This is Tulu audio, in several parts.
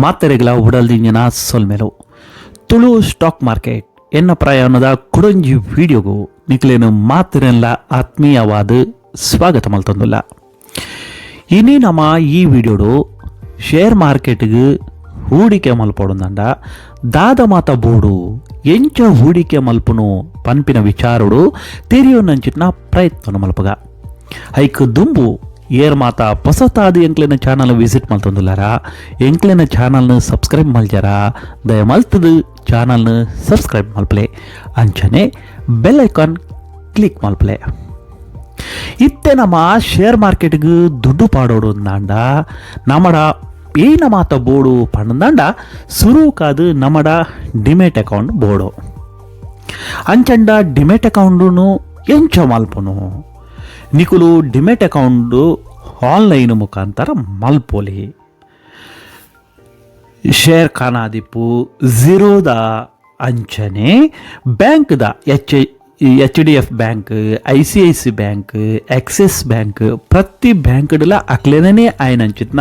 ಮಾತೆರೆಗ್ಲ ಉಡಲ್ದಿಂಜಿನ ಸೊಲ್ಮೆಲು ತುಳು ಸ್ಟಾಕ್ ಮಾರ್ಕೆಟ್ ಎನ್ನ ಪ್ರಯಾಣದ ಕುಡೊಂಜಿ ವಿಡಿಯೋಗು ನಿಕ್ಲೇನು ಮಾತೆರೆನ್ಲ ಆತ್ಮೀಯವಾದ ಸ್ವಾಗತ ಮಲ್ತೊಂದುಲ್ಲ. ಇನಿ ನಮ ಈ ವಿಡಿಯೋಡು ಶೇರ್ ಮಾರ್ಕೆಟ್ಗೆ ಹೂಡಿಕೆ ಮಲ್ಪೊಡುಂದಂಡ ದಾದ ಮಾತ ಬೋಡು, ಎಂಚ ಹೂಡಿಕೆ ಮಲ್ಪುನು ಪನ್ಪಿನ ವಿಚಾರಡು ತೆರಿಯೊನಂಚಿನ ಪ್ರಯತ್ನ ಮಲ್ಪಗ. ಐಕ್ ದುಂಬು ಏರ್ ಮಾತ ಪೊಸತಾದ್ ಎಂಕ್ಲೆನ ಚಾನಲ್ ವಿಸಿಟ್ ಮಲ್ತೊಂದುಲ್ಲಾರ, ಎಂಕ್ಲೆನ ಚಾನಲ್ನ ಸಬ್ಸ್ಕ್ರೈಬ್ ಮಲ್ಜರ, ದಯ ಮಲ್ತದು ಚಾನಲ್ನ ಸಬ್ಸ್ಕ್ರೈಬ್ ಮಲ್ಪಲೆ, ಅಂಚನೆ bell icon click ಮಲ್ಪಲೆ. ಇತ್ತೆ ನಮ್ಮ ಶೇರ್ ಮಾರ್ಕೆಟ್ಗೆ ದುಡ್ಡು ಪಾಡೋಡು ಅಂದಾಂಡ ನಮಡ ಏನ ಮಾತ ಬೋಡು ಪಂಡಂದಾಂಡ, ಸುರುಕಾದು ನಮಡ ಡಿಮೇಟ್ ಅಕೌಂಟ್ ಬೋಡು. ಅಂಚಂಡ ಡಿಮೇಟ್ ಅಕೌಂಟುನು ಎಂಚ ಮಲ್ಪುನು? ನಿಕುಲು ಡಿಮೇಟ್ ಅಕೌಂಟು ಆನ್ಲೈನ್ ಮುಖಾಂತರ ಮಲ್ಪೊಲಿ. ಶೇರ್ ಖಾನಾದಿಪ್ಪು, ಝೀರೋದ, ಅಂಚನೆ ಬ್ಯಾಂಕ್ದ H H D F bank, ICICI bank, Axis bank, ಪ್ರತಿ ಬ್ಯಾಂಕ್ಡ್ಲ ಅಕ್ಲೆನೇ ಆಯ್ನಂಚಿತ್ನ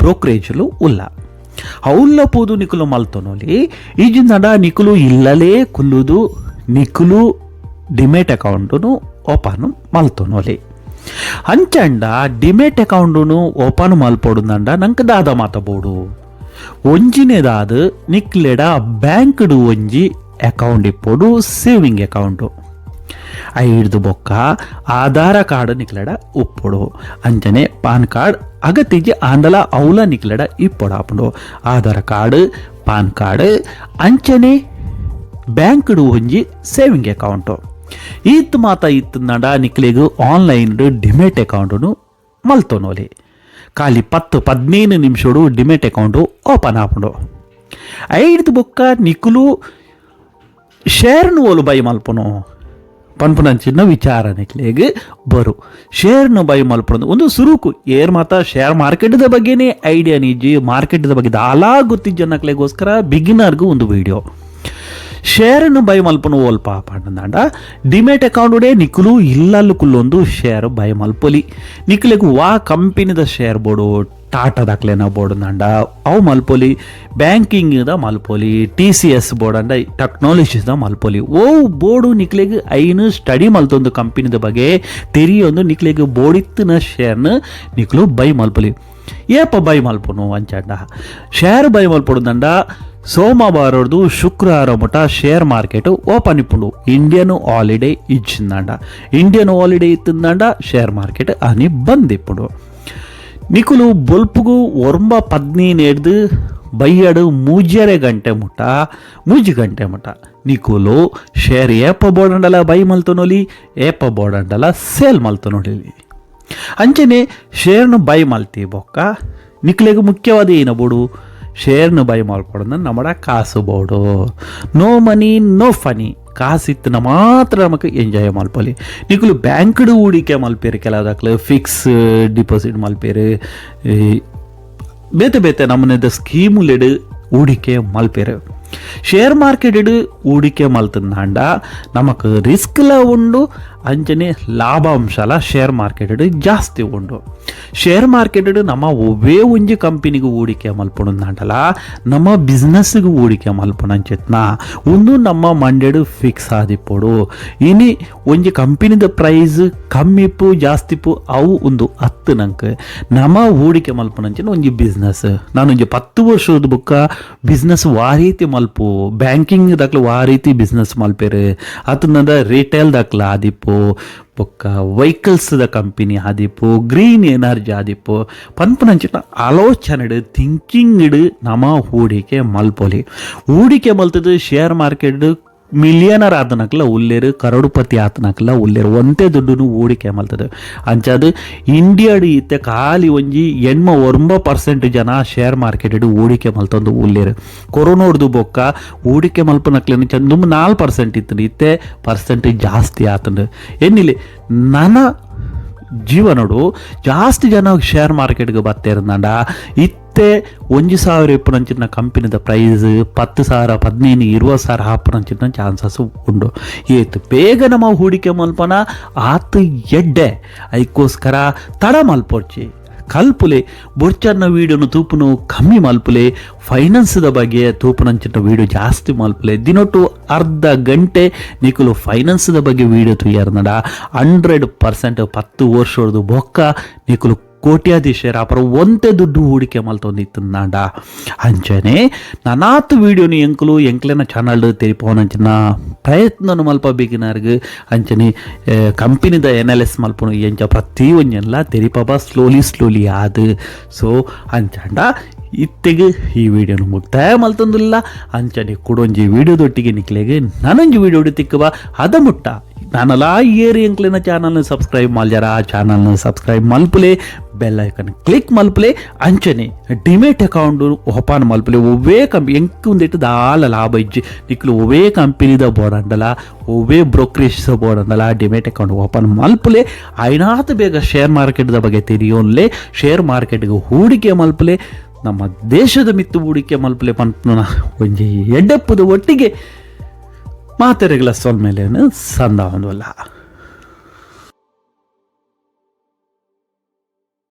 ಬ್ರೋಕರೇಜ್ಲು ಉಲ್ಲ. ಅವುಲ್ಲ ಪೋದು ನಿಕುಲು ಮಲ್ತೊನೊಲಿ. ಈಜಿಂದಂಡ ನಿಕುಲು ಇಲ್ಲಲೇ ಕುಲ್ಲುದು ನಿಕುಲು ಡಿಮೇಟ್ ಅಕೌಂಟುನು ಓಪನ್ ಮಲ್ತೊನೊಲಿ. ಅಂಚಂಡ ಡಿಮೇಟ್ ಅಕೌಂಟುನು ಓಪನ್ ಮಲ್ಪೊಡುಂದಂಡ ನಂಗೆ ದಾದ ಮಾತ ಬೋಡು? ಒಂಜಿನೇದಾದ ನಿಕ್ಲೆಡ ಬ್ಯಾಂಕ್ಡ್ ಒಂಜಿ ಅಕೌಂಟ್ ಇಪ್ಪೊಡು, ಸೇವಿಂಗ್ ಅಕೌಂಟು. ಐಡ್ದು ಬೊಕ್ಕ ಆಧಾರ ಕಾರ್ಡ್ ನಿಕ್ಲೆಡ ಉಪ್ಪೊಡು. ಅಂಚನೆ ಪಾನ್ ಕಾರ್ಡ್ ಅಗತ್ಯಜಿ, ಆಂಡಲ ಅವಲ ನಿಕ್ಲೆಡ ಇಪ್ಪೊಡಾಪುಂಡು. ಆಧಾರ card, PAN card, ಅಂಚನೆ ಬ್ಯಾಂಕ್ಡ್ ಒಂಜಿ ಸೇವಿಂಗ್ ಅಕೌಂಟು ಈತ್ ಮಾತ ಇತ್ತಂಡ ನಿಕ್ಲೆಗ್ ಆನ್ಲೈನ್ ಡಿಮೇಟ್ ಅಕೌಂಟುನು ಮಲ್ತೊನೊಲಿ. ಖಾಲಿ 10-15 ನಿಮಿಷಡು ಡಿಮೇಟ್ ಅಕೌಂಟು ಓಪನ್ ಆಪುಂಡು. ಐಡ್ದು ಬೊಕ್ಕ ನಿಕುಲು ಶೇರ್ನು ಓಲು ಬೈ ಮಲ್ಪುನು ಪನ್ಪುನಂಚಿನ ವಿಚಾರ ನಿಕ್ಲೆಗ್ ಬರು. ಶೇರ್ನು ಬೈ ಮಲ್ಪುನು ಒಂದು ಸುರುಕು ಏರ್ ಮಾತ ಶೇರ್ ಮಾರ್ಕೆಟ್ದ ಬಗ್ಗೆನೇ ಐಡಿಯಾ ನಿಜ್ಜಿ, ಮಾರ್ಕೆಟ್ದ ಬಗ್ಗೆ ದಾಲಾ ಗೊತ್ತಿಜ್ಜನಕ್ಲೆಗೋಸ್ಕರ ಬಿಗಿನರ್ಗೂ ಒಂದು ವಿಡಿಯೋ. ಶೇರ್ನು ಬೈ ಮಲ್ಪುನು ಓಲ್ಪ ಪಂಡಂದಾಂಡ, ಡಿಮೇಟ್ ಅಕೌಂಟ್ ನಿಕುಲು ಇಲ್ಲಲ್ಲು ಕುಲ್ಲೊಂದು ಶೇರ್ ಬೈ ಮಲ್ಪೊಲಿ. ನಿಕ್ಲೆಗ್ ವಾ ಕಂಪನಿದ ಶೇರ್ ಬೋಡು, ಟಾಟಾದಕ್ಲೆನ ಬೋಡುಂದಾಂಡ ಅವು ಮಲ್ಪೊಲಿ, ಬ್ಯಾಂಕಿಂಗ್ದ ಮಲ್ಪೊಲಿ, ಟಿಸಿಎಸ್ ಬೋಡಂಡ ಟೆಕ್ನಾಲಜೀಸ್ದ ಮಲ್ಪೊಲಿ. ಓ ಬೋರ್ಡು ನಿಕ್ಲೆಗ್ ಐನು ಸ್ಟಡಿ ಮಲ್ತೊಂದು, ಕಂಪನಿದ ಬಗ್ಗೆ ತೆರಿಯೊಂದು, ನಿಕ್ಲೆಗ್ ಬೋಡಿತ್ತಿನ ಶೇರ್ನ ನಿಕ್ಲು ಬೈ ಮಲ್ಪೊಲಿ. ಏಪ ಬೈ ಮಲ್ಪುನು? ಅಂಚಂಡ ಶೇರ್ ಬೈ ಮಲ್ಪೊಡುಂದಂಡ ಸೋಮವಾರದ್ದು ಶುಕ್ರವಾರ ಮುಟ share market open ಇಪ್ಪುಂಡು. ಇಂಡಿಯನ್ ಹಾಲಿಡೇ ಇಜ್ಜಿಂದಾಂಡ, ಇಂಡಿಯನ್ ಹಾಲಿಡೇ ಇತ್ತಂದಾಂಡ ಶೇರ್ ಮಾರ್ಕೆಟ್ ಆನಿ ಬಂದಿಪ್ಪುಂಡು. ನಿಕುಲು ಬೊಲ್ಪುಗು 9:15 ಹಿಡ್ದು ಬೈಯಡು 3:30 ಗಂಟೆ ಮುಟ, 3 ಗಂಟೆ ಮುಟ ನಿಕುಲು ಶೇರ್ ಏಪ ಬೋಡಂಡಲ ಬೈ ಮಲ್ತೊನೊಲಿ, ಏಪ ಬೋಡಂಡಲ ಸೇಲ್ ಮಲ್ತೊನೊಲಿ. ಅಂಚನೆ ಶೇರ್ನು ಬೈ ಮಲ್ತಿ ಬೊಕ್ಕ ನಿಕ್ಲೆಗ್ ಮುಖ್ಯವಾದ ಏನ ಬೋಡು? ಶೇರ್ನು ಬೈ ಮಲ್ಪೊಡಂದ ನಮ್ಮಡ ಕಾಸು ಬೋಡು. No money, no funny. ಕಾಸು ಇತ್ತನ ಮಾತ್ರ ನಮಕ್ ಎಂಜಾಯ್ ಮಲ್ಪೊಲಿ. ನಿಕುಲು ಬ್ಯಾಂಕ್ಡ್ ಹೂಡಿಕೆ ಮಲ್ಪೇರು, ಕೆಲವುದಕ್ಲು ಫಿಕ್ಸ್ ಡಿಪಾಸಿಟ್ ಮಲ್ಪೇರು, ಈ ಬೇತೆ ಬೇತೆ ನಮೂನೆದ ಸ್ಕೀಮುಲೆಡ್ ಹೂಡಿಕೆ ಮಲ್ಪೇರು. ಶೇರ್ ಮಾರ್ಕೆಟ್ ಹೂಡಿಕೆ ಮಲ್ತಂದಾಂಡ ನಮಕ್ ರಿಸ್ಕ್ಲ ಉಂಡು, ಅಂಚನೆ ಲಾಭಾಂಶಲ ಶೇರ್ ಮಾರ್ಕೆಟ್ ಜಾಸ್ತಿ ಉಂಡು. ಶೇರ್ ಮಾರ್ಕೆಟ್ ನಮ್ಮ ಒವ್ವೇ ಒಂಜಿ ಕಂಪನಿಗೆ ಹೂಡಿಕೆ ಮಲ್ಪೊಡುಂದಾಂಡಲ ನಮ್ಮ ಬಿಸ್ನೆಸ್ಗೆ ಹೂಡಿಕೆ ಮಲ್ಪುನಂಚಿತ್ನ ಒಂದು ನಮ್ಮ ಮಂಡೆಡ್ ಫಿಕ್ಸ್ ಆದಿಪ್ಪೊಡು. ಇನಿ ಒಂಜಿ ಕಂಪನಿದ ಪ್ರೈಸ್ ಕಮ್ಮಿಪ್ಪು, ಜಾಸ್ತಿಪ್ಪು, ಅವು ಒಂದು ಹತ್ತು. ನಂಕ್ ನಮ್ಮ ಹೂಡಿಕೆ ಮಲ್ಪುನಂಚಿನ ಒಂಜಿ ಬಿಸ್ನೆಸ್, ನಾನೊಂಜಿ 10 ವರ್ಷದ ಬುಕ್ಕ ಬಿಸ್ನೆಸ್ ವಾ ರೀತಿ ಮಲ್ಪು, ಬ್ಯಾಂಕಿಂಗ್ ದಾಕ್ಲ ವಾ ರೀತಿ ಬಿಸ್ನೆಸ್ ಮಲ್ಪೇರು, ಅತನದ ರಿಟೇಲ್ ದಾಕ್ಲ ಆದಿಪ್ಪು, ಬೊಕ್ಕ ವೆಹಿಕಲ್ಸ್ದ ಕಂಪನಿ ಆದಿಪ್ಪು, ಗ್ರೀನ್ ಎನರ್ಜಿ ಆದಿಪ್ಪು ಪನ್ಪುನಂಚಿನ ಆಲೋಚನೆಡ್, ಥಿಂಕಿಂಗ್ ನಮ ಹೂಡಿಕೆ ಮಲ್ಪೊಲಿ. ಹೂಡಿಕೆ ಮಲ್ತದ share market millionaire ಆತನಕ್ಲ ಉಲ್ಲೇರು, ಕರೋಡುಪತಿ ಆತನಕ್ಲ ಉಲ್ಲೇರು, ಒಂತೆ ದುಡ್ಡುನು ಹೂಡಿಕೆ ಮಲ್ತದೆ. ಅಂಚಾದ್ ಇಂಡಿಯಾಡ್ ಇತ್ತೆ ಖಾಲಿ ಒಂಜಿ 89% ಜನ ಶೇರ್ ಮಾರ್ಕೆಟ್ ಹೂಡಿಕೆ ಮಲ್ತೊಂದು ಉಲ್ಲೇರು. ಕೊರೋನೋಡ್ದು ಬೊಕ್ಕ ಹೂಡಿಕೆ ಮಲ್ಪನಕ್ಲೇನು ಚಂದ 4% ಇತ್ತು, ಇತ್ತೆ ಪರ್ಸೆಂಟ್ ಜಾಸ್ತಿ ಆತಂಡು. ಎನ್ನಿಲಿ ನನ್ನ ಜೀವನಡು ಜಾಸ್ತಿ ಜನ ಶೇರ್ ಮಾರ್ಕೆಟ್ಗೆ ಬತ್ತೇರಂದಾಂಡ ಇತ್ತೆ 1,000 ಇಪ್ಪುನಂಚಿನ ಕಂಪನಿದ ಪ್ರೈಸ್ 10,000, 15, 20,000 ಹಾಪುನಂಚಿನ ಚಾನ್ಸಸ್ ಉಂಡು. ಏತ್ ಬೇಗ ನಮ್ಮ ಹೂಡಿಕೆ ಮಲ್ಪನ ಆತ್ ಎಡ್ಡೆ. ಐಕ್ಕೋಸ್ಕರ ತಡ ಮಲ್ಪೊಡ್ಚಿ. ಕಲ್ಪುಲೆ. ಬೊರ್ಚನ್ನ ವೀಡಿಯೋನು ತೂಪುನು ಕಮ್ಮಿ ಮಲ್ಪುಲೆ. ಫೈನಾನ್ಸ್ದ ಬಗ್ಗೆ ತೂಪುನಂಚಿನ ವೀಡಿಯೋ ಜಾಸ್ತಿ ಮಲ್ಪುಲೆ. ದಿನೊಟು ಅರ್ಧ ಗಂಟೆ ನಿಕುಲು ಫೈನಾನ್ಸ್ದ ಬಗ್ಗೆ ವೀಡಿಯೋ ತೂಯರ್ನಡ 100% 10 ವರ್ಷದ ಬೊಕ್ಕ ನಿಕುಲು ಕೋಟ್ಯಾಧೀಶರ ಅಪರ ಒಂತೆ ದುಡ್ಡು ಹೂಡಿಕೆ ಮಲ್ತೊಂದಿತ್ತುಂದಾಂಡ. ಅಂಚನೆ ನನಾತ್ ವೀಡಿಯೋನು ಎಂಕುಲು ಎಂಕ್ಲೆನ ಚಾನಲ್ ತೆರಿಪೋನಂಚಿನ ಪ್ರಯತ್ನನು ಮಲ್ಪ ಬಿಗಿನರ್ಗ್. ಅಂಚನೆ ಕಂಪನಿದ ಎನಾಲಿಸಿಸ್ ಮಲ್ಪುನು ಎಂಚ, ಪ್ರತಿ ಒಂಜೆನ್ಲ ತೆರಿಪಬ ಸ್ಲೋಲಿ ಸ್ಲೋಲಿ ಆದ್. ಸೊ ಅಂಚಾಂಡ ಇತ್ತೆಗ್ ಈ ವಿಡಿಯೋನು ಮುಕ್ತಾಯ ಮಲ್ತೊಂದುಲ್ಲ. ಅಂಚನೆ ಕುಡೊಂಜಿ ವಿಡಿಯೋದೊಟ್ಟಿಗೆ ನಿಕ್ಲೆಗ್ ನನೊಂಜಿ ವಿಡಿಯೋ ತಿಕ್ಕುವ. ಅದ ಮುಟ್ಟ ನಾನಲಾ ಏರ್ ಎಂಕ್ಲೆನ ಚಾನಲ್ನ ಸಬ್ಸ್ಕ್ರೈಬ್ ಮಲ್ಜಾರ, ಆ ಚಾನಲ್ನ ಸಬ್ಸ್ಕ್ರೈಬ್ ಮಲ್ಪುಲೆ, ಬೆಲ್ ಐಕನ್ ಕ್ಲಿಕ್ ಮಲ್ಪುಲೆ. ಅಂಚನೆ ಡಿಮೇಟ್ ಅಕೌಂಟ್ ಓಪನ್ ಮಲ್ಪುಲೆ. ಒವ್ವೇ ಕಂಪನಿ ಎಂಕ್ ಉಂದೆಟ್ ದಾಲ ಲಾಭ ಇಜ್ಜಿ. ನಿಕ್ಲು ಒವ್ವೇ ಕಂಪನಿದ ಬೋಡಂಡಲ, ಒವ್ವೇ ಬ್ರೋಕರೇಜ್ ಬೋಡಂಡಲ ಡಿಮೇಟ್ ಅಕೌಂಟ್ ಓಪನ್ ಮಲ್ಪುಲೆ. ಆಯ್ನಾತ್ ಬೇಗ ಶೇರ್ ಮಾರ್ಕೆಟ್ದ ಬಗ್ಗೆ ತೆರಿಯೋನ್ಲೆ. ಶೇರ್ ಮಾರ್ಕೆಟ್ಗೆ ಹೂಡಿಕೆ ಮಲ್ಪುಲೆ. ನಮ್ಮ ದೇಶದ ಮಿತ್ತು ಹೂಡಿಕೆ ಮಲ್ಪುಲೆ ಪನ್ಪುನ ಒಂಜಿ ಎಡ್ಡೆಪ್ಪುದ ಒಟ್ಟಿಗೆ ಮಾತೆರೆಗಳ ಸೊಲ್ಮೆಲೇನು ಸಂದಾವೊಂದುಲ್ಲ.